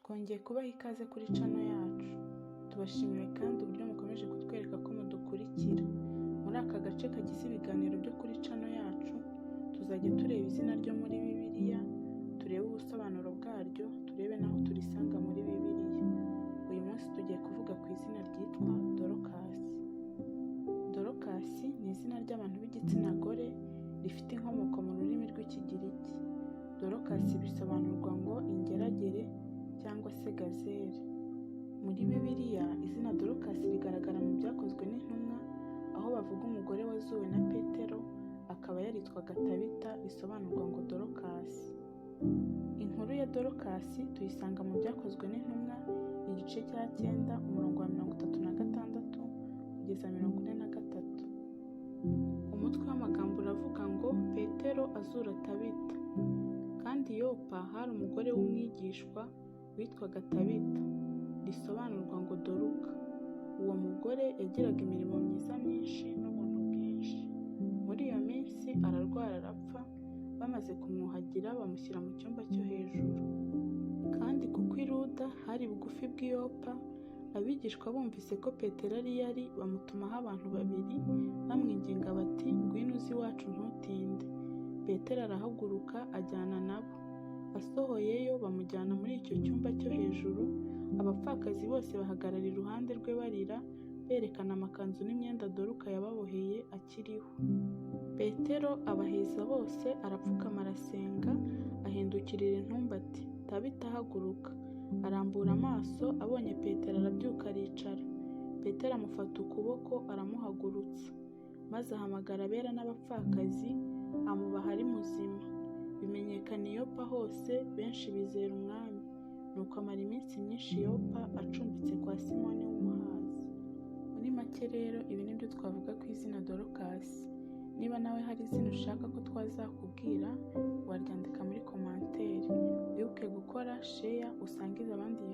Twongeye kubaha ikaze kuri channel yacu. Tubashimiye kandi uburyo mukomeje kutwereka ko mudukurikira. Muri aka gace kagize ibiganiro byo kuri channel yacu, tuzajya tureba izina ryo muri Bibiliya, turebe ubusobanuro bwaryo, turebe n'aho turisanga muri Bibiliya. Uyu munsi tugiye kuvuga ku izina ryitwa Dorokasi. Dorokasi ni izina ry'abantu b'igitsina gore rifite inkomoko mu rurimi rw'Ikigiriki. Dorokasi bisobanurwa ngo ingeragere cyangwa se gazelle. Muri Bibiliya, izina Dorokasi rigaragara mu Byakozwe n'Intumwa, aho bavuga umugore wazuwe na Petero, akaba yaritwaga Tabita, bisobanurwa ngo Dorokasi. Inkuru ya Dorokasi tuyisanga mu Byakozwe n'Intumwa, igice cya 9, umurongo wa 36 kugeza 43. Umutwe w'amagambo uravuga ngo Petero azura Tabita. Kandi i Yopa hari umugore w'umwigishwa witwaga Tabita, risobanurwa ngo Doruka. Uwo mugore yagiraga imirimo myiza myinshi n'ubuntu bwinshi. Muri iyo minsi ararwara arapfa, bamaze kumwuhagira bamushyira mu cyumba cyo hejuru. Kandi kuko i Luda hari bugufi bw'i Yopa, abigishwa bumvise ko Petero ariyo ari, bamutumaho abantu babiri bamwinginga bati: "Ngwino uze iwacu ntutinde." Petero arahaguruka ajyana nabo. Asohoyeyo bamujyana muri icyo cyumba cyo hejuru, abapfakazi bose bahagarara iruhande rwe barira, berekana amakanzu n'imyenda Doruka yababoheye akiriho. Petero abaheza bose, arapfukama arasenga, ahindukirira intumbi ati: "Tabita, haguruka." Arambura amaso, abonye Petero arabyuka aricara. Petero amufata ukuboko aramuhagurutsa, maze ahamagara abera n'abapfakazi, amubaha ari muzima. Bimenyekana i Yopa hose, benshi bizera Umwami. Nuko amara iminsi myinshi i Yopa, acumbitse kwa Simoni w'umuhazi. Muri make rero, ibi ni byo twavuga ku izina Dorokasi. Niba nawe hari izina ushaka ko twazakubwira, waryandika muri commentaire. Wibuke gukora share, usangize abandi iyi.